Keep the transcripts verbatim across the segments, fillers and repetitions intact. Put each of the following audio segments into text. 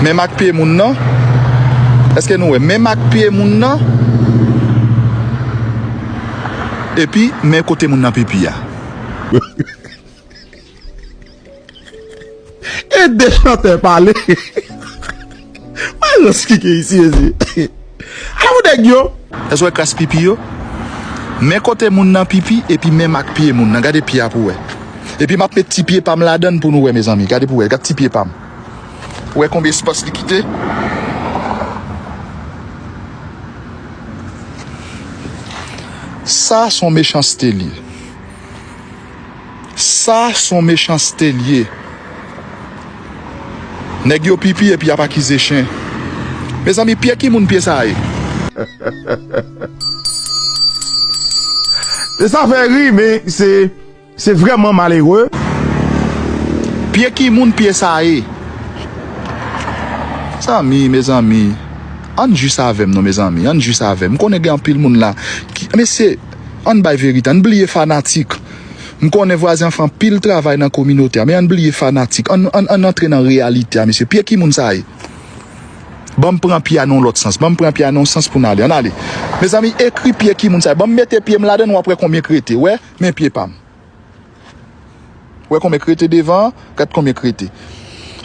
Men mak pye moun nan. Èske nou wè? Men mak pye moun nan. Epi, men kote moun nan pipi a. E de chantè pale. Mwen rans kike isi, ezi. Ala pou nèg yo. Èske w wè kras pipi yo? Men kote moun nan pipi, epi men mak pye moun nan. Gade pye a pou wè. Epi m ap met ti pye pa m ladan l pou nou wè, mezanmi. Gade pou wè, gade ti pye pa m. Ou wè konbyen espas li kite? Sa se yon mechanste li ye. Sa se yon mechanste li ye. Nèg yo pipi epi y ap akize chen. Mezanmi, pye ki moun pye sa ye? E sa fè ri, men se, se vrèman malere. Pye ki moun pye sa ye? Zanmi, mezanmi, ann jis avè m non, mezanmi, ann jis avè m. M konnen gen anpil moun la ki, mesye, ann bay verite, ann bliye fanatik. M konnen Vwazen an fè anpil travay nan kominote a, men ann bliye fanatik. Ann, ann, ann antre nan reyalite a, mesye. Pye ki moun sa ye? Ban m pran pye a nan yon lòt sans. Ban m pran pye a nan yon sans pou n ale. Ann ale. Mezanmi, ekri pye ki moun sa ye. Ban m mete pye m ladan l, w ap wè konbyen k rete. Wè, men pye pa m. Wè konbyen k rete devan an, gad konbyen k rete.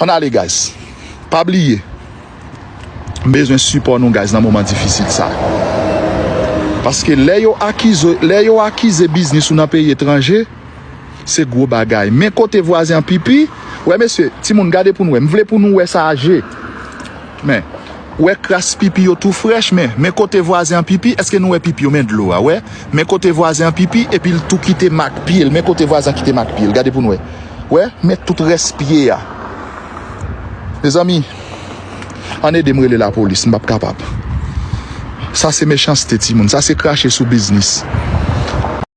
Ann ale, guys. Pa bliye. M bezwen sipò nou, guys, nan moman difisil sa. Paske lè yo akize, lè yo akize biznis ou nan peyi etranje, se gwo bagay. Men kote vwazen an pipi, wè mesye, timoun, gade pou nou wè. M vle pou nou wè sa a je. Men, wè kras pipi yo tou frèch, men, men kote vwazen an pipi, èske nou wè pipi yo, men dlo a, wè? Men kote vwazen an pipi, epi l tou kite mak pye l, men kote vwazen an kite mak pye l, gade pou nou wè. Wè, men tout rès pye a. Mezanmi, ann ede m rele lapolis, m p ap kapab. Sa se mechanste, timoun, sa se krache sou biznis.